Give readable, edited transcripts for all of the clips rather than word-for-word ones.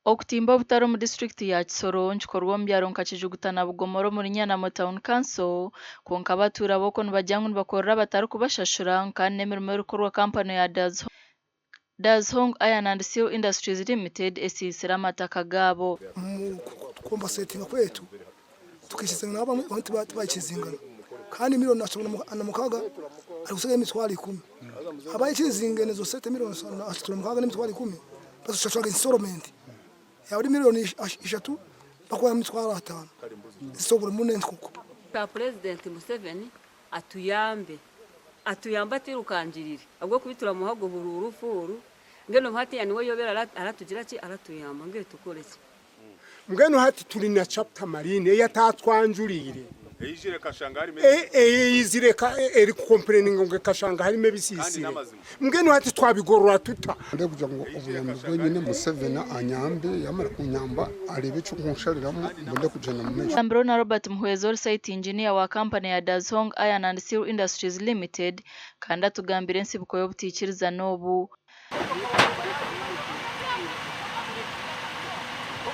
Okutimba obutare omu disiturikiti ya Kisoro nikikorwa omu byaro nka Kijuguta na Bugomora omuri Nyanamo Town Council kwonka abatuura b'okwo nibagira ngu nibakorera abatarikubashashura kandi n'emirimo erikukorwa kampani ya Dazhong Iron and Steel Industries Limited esiisire amataka gaabo. Omu kukombasetinga kwaitu tukaikiriza nabo abamwe tibaikiriza kandi milioni 36 arikusigayo emitwaro ikumi. Abaikirizaingene ezo sente milioni 36 n'emitwaro ikumi bazishashuraga instoromenti yaba eri milioni ishatu bakuhayo emitwaro atano so buri muntu nkokwo. Nsaba Purezidenti Museveni atuyambe, atuyambe atwirukangirire ahabw'okuba turamuha ogu buruuru fuuru mbwenu hatiiya niwe yoobaire aratugira ki aratuyamba mbwenu tukore ki? Mbwenu hati turi na chapter marine eyatatwanjuriire eyizire eri ku complaininga ngu ekashanga harimu ebisiisire. Mbwenu hati twabigorora tuta? Ndikugira ngu obuyambi bwenyine Museveni anyambe yamara kunyamba areebe eky'okunshariramu mbone kugyenda omu maisho. Yambirweho na Robert Muhwezi ori Site Engineer wa kampani ya Dazhong Iron and Steel Industries Limited kandi atugambire ensibuko y'obutaikirizana obu.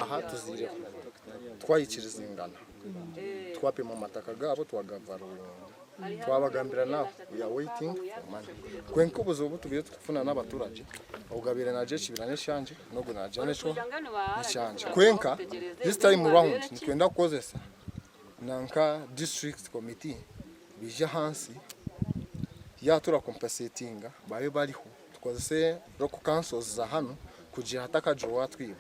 Aha tuziireho twayikirizingana twapima amataka gaabo twagavaluwinga twabagambira now we are waiting for money kwenka obuzibu obu tubaire turikufuna n'abaturagye ogu abaire naagira ekibira n'ekyangye n'ogu naagira n'ekyo n'ekyangye kwenka this time round nitwenda kukozesa nanka district committee baije ahansi yaaba turakompensetinga babe bariho Tukozese local councils za hanu kugira hatakagira owatwiba.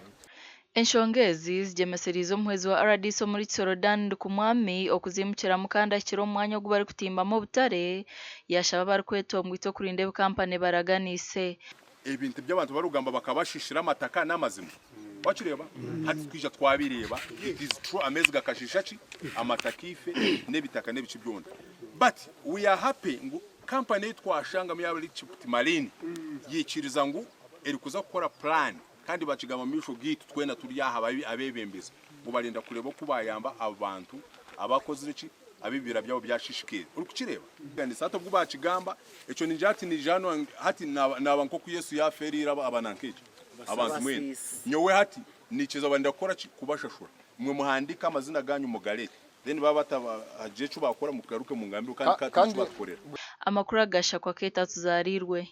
Enshonga ezi zigyemesereize omuhwezi wa rdc omuri Kisoro Dan Ndikumwami okuzimukiramu kandi ahikire omu mwanya ogu barikutimbamu obutare yashaba abarikwetongwita okurinda ebi kampani ebaraganiise. Ebintu ebi abantu barikugamba bakabashishira amataka n'amazima wakireeba hati twija twabireeba it is true ameezi gakashisha ki amataka ife n'ebitaka n'ebiki byona but we are happy ngu Kampani ei twashangamu yaaba eri Chipt Marine yaikiriza ngu erikuza kukora puraani kandi bakigamba omu maisho gaitu twena turi aha abeebembezi ngu barenda kureeba oku baayamba abantu abakozire ki abu ebibira byabo byashishikaire. Orikukireeba? Hati obu baakigamba ekyo ningira hati naija hanu hati naaba nk'oku Yesu yaafeereire abananka eki abantu mwena. Nyowe hati naikiriza barenda kukora ki? Kubashashura. Imwe muhandiike amazina gaanyu mugareete. Then baaba batagira eki baakora mugaruke mungambire kandi ka tugire eki baatukorera. Amakuru agashakwa Kate Atuzaariirwe.